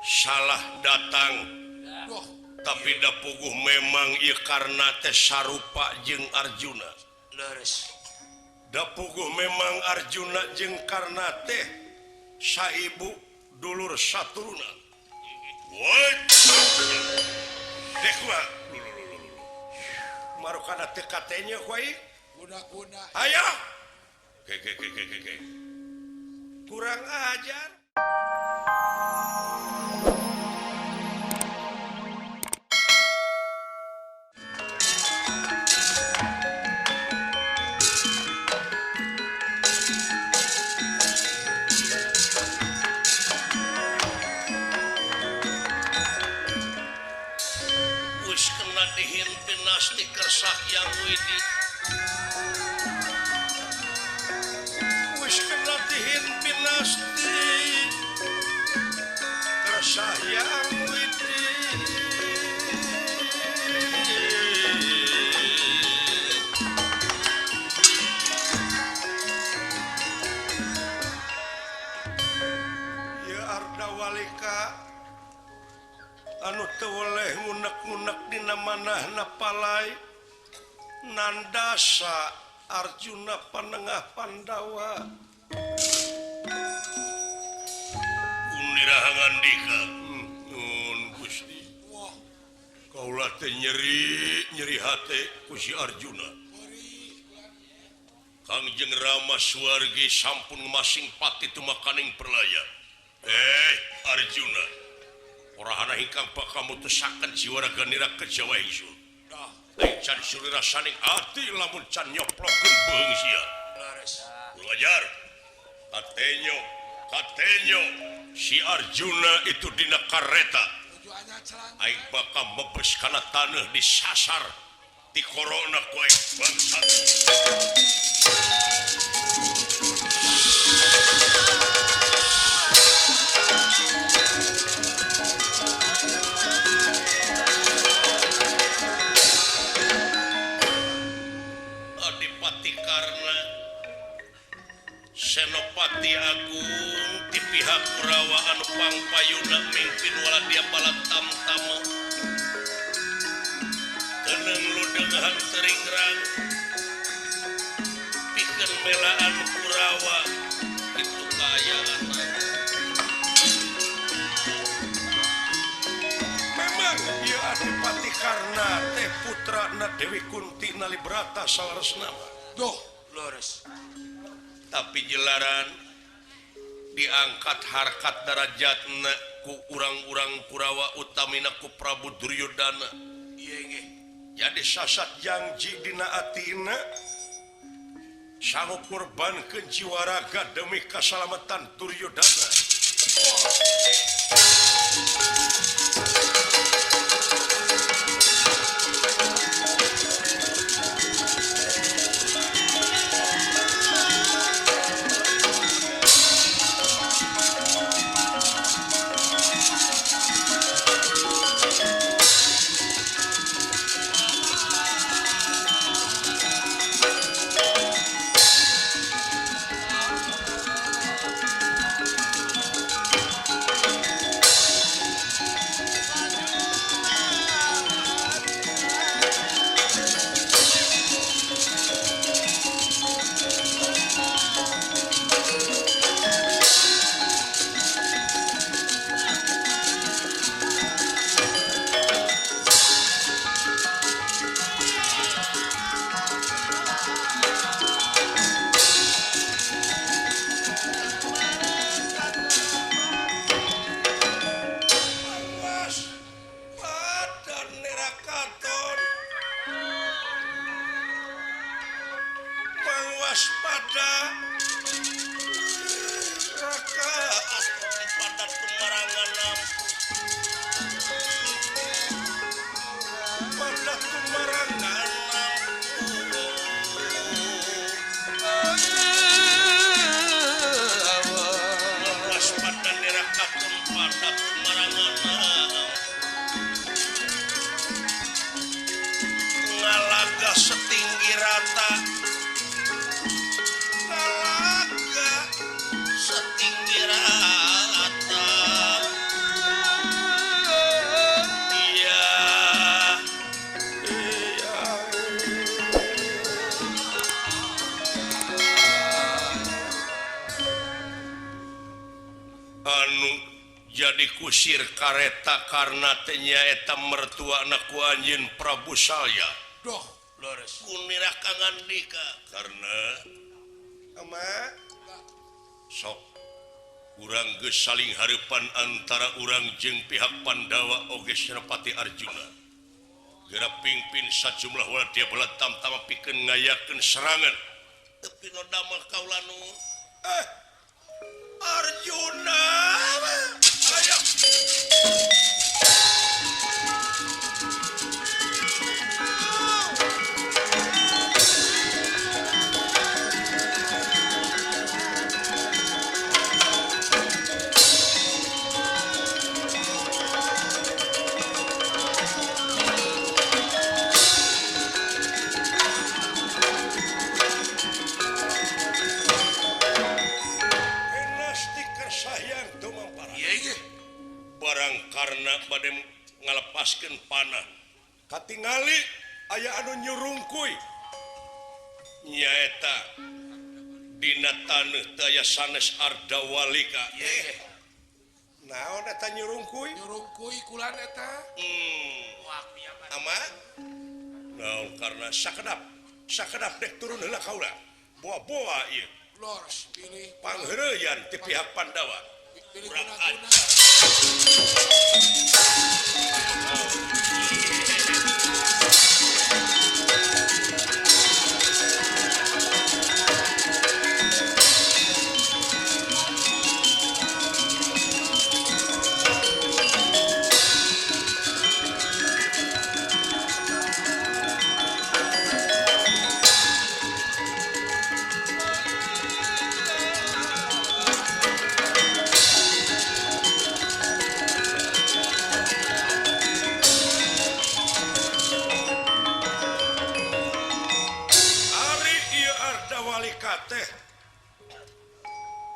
Salah datang tapi da puguh memang ieu Karna teh sarupa jeung Arjuna. Leres. Da puguh memang Arjuna jeung Karna teh saibu dulur saturunan. Woi. Dek mah. Marukana teh katenya ku aing. Guna-guna. Ayo. Ke ke ke ke ke. Kurang ajar. Wis kena dihimpin nasti kersak yang widi. Wis kena dihimpin nasti kersak yang widi. Ya Arda Walika anu teu weleh ngunek-ngunek dina manahna palai nandasa Arjuna panengah Pandawa. Uniraha ngandika nun Gusti. Kaula teh nyeri nyeri hate ku si Arjuna. Kangjeng Rama Suwargi sampun masing pati tumakaning perlaya. Arjuna, orahana ingkang bakal mutusaken jiwa raga nira kejawa ingsun. Aing can suri rasaning ati lamun can nyoplokeun beuheung sia. Ngajar. Katenyo, katenyo si Arjuna itu dina kareta. Aing bakal mebes kana taneuh disasar ti korona ku aing bangsat. Adipati Karna Senopati Agung ti pihak Kurawa anu pangpayuna mimpin waladya balatamtama. Teneng ludengahan teringrang pikeun melaan Kurawa itu kaayaan. Memang ieu Adipati Karna teh putrana Dewi Kunti Nalibrata saleresna mah. Duh, leres. Tapi jelaran diangkat harkat darajatna ku urang-urang Kurawa utamina ku Prabu Duryodana. Ieu nggih. Jadi sasat janji dina atina sanggup korbankeun jiwa raga demi kasalamatan Duryodana. Waspada raka pada tumarangan lampu pada tumarangan lampu waspada neraka pada tumarangan lampu ngalaga setinggi rata. Jadi kusir kareta karena teh nyaeta mertua anak ku anjeun Prabu Salya. Doh, leres. Kunira kangandika karena ama sok urang geus saling hareupan antara urang jeung pihak Pandawa oge Senopati Arjuna. Geura pingpin sajumlah wadia bala tamtama pikeun ngayakeun serangan. Tapi nu damel kaula nu Arjuna. Ayo. Barang karena bade ngalepaskeun panah katingali aya anu nyurungkuy nyaeta dina taneuh teh aya sanes Ardawalika. Naon eta nyurungkuy? Nyurungkuy kulan eta. Ama naon karena sakedap dek turun heula kaula. Boa-boa ieu. Lors pilih pangheureuyan ti pihak Pandawa. Pilih guna-guna.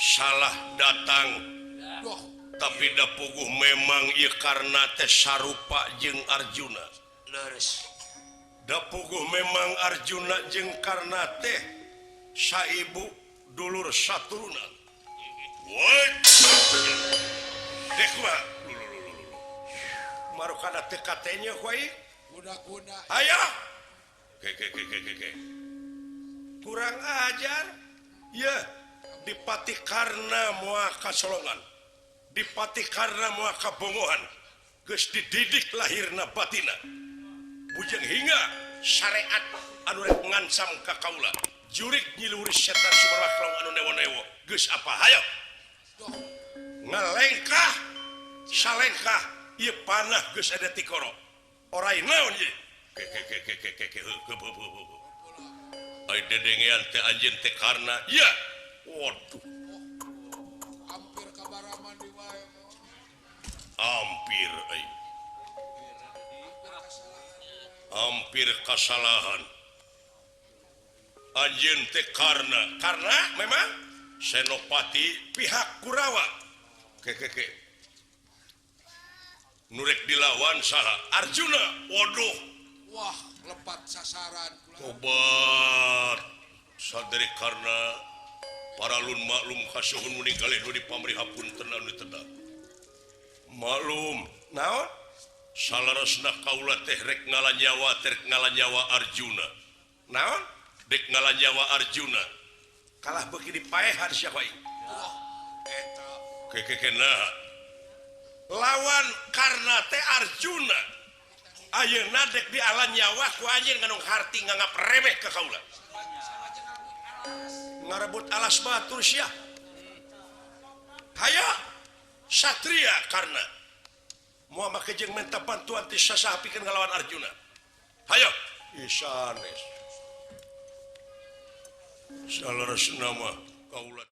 Salah datang. Tapi da puguh memang ieu karna teh sarupa jeung Arjuna. Leres. Da puguh memang Arjuna jeung Karna teh saibu dulur saturunan. Woi. Dek mah. Marukana teh katenya kuai. Guna-guna. Aya. Ke ke ke ke ke. Kurang ajar. Ya. Dipati karna moal kasolongan, dipati karna moal kabongohan, geus dididik lahirna batina, bujeng hingga syariat anu rek ngancam ka kaula, jurik nyiluhuri setan sumarwah laung anu newo-newo, geus apa hayo ngalengkah salengkah ieu panah geus ada tikoro, orai naon ieu? Ke ke ke ke ke ke ke ai dedengean teh anjeun teh karna, ya. Waduh. Hampir kabaraman di wae. Hampir euy. Hampir kasalahan. Anjeun teh karna memang Senopati pihak Kurawa. Ke ke ke. Nu rek dilawan saha? Arjuna. Waduh. Wah, lepat sasaran kula. Tobat. Sadari karna paralun maklum kasuhun muning kalih nu dipamrih hapunten anu tetap. Maklum, naon? Salaresna kaula teh rek ngalanyawa teh rek ngalanyawa Arjuna. Naon? Dek ngalanyawa Arjuna. Kalah beuki dipaehan sia wae. Wah, eta. Ke naha? Lawan karna teh Arjuna. Ayeuna dek dialanyawa ku anjeun nganung harti nganggap remeh ka kaula. Ngarebut alas batur sia. Hayo satria karna moal make jeung minta bantuan ti sasaha pikeun ngalawan Arjuna. Hayo isanes. Saleresna mah kaula.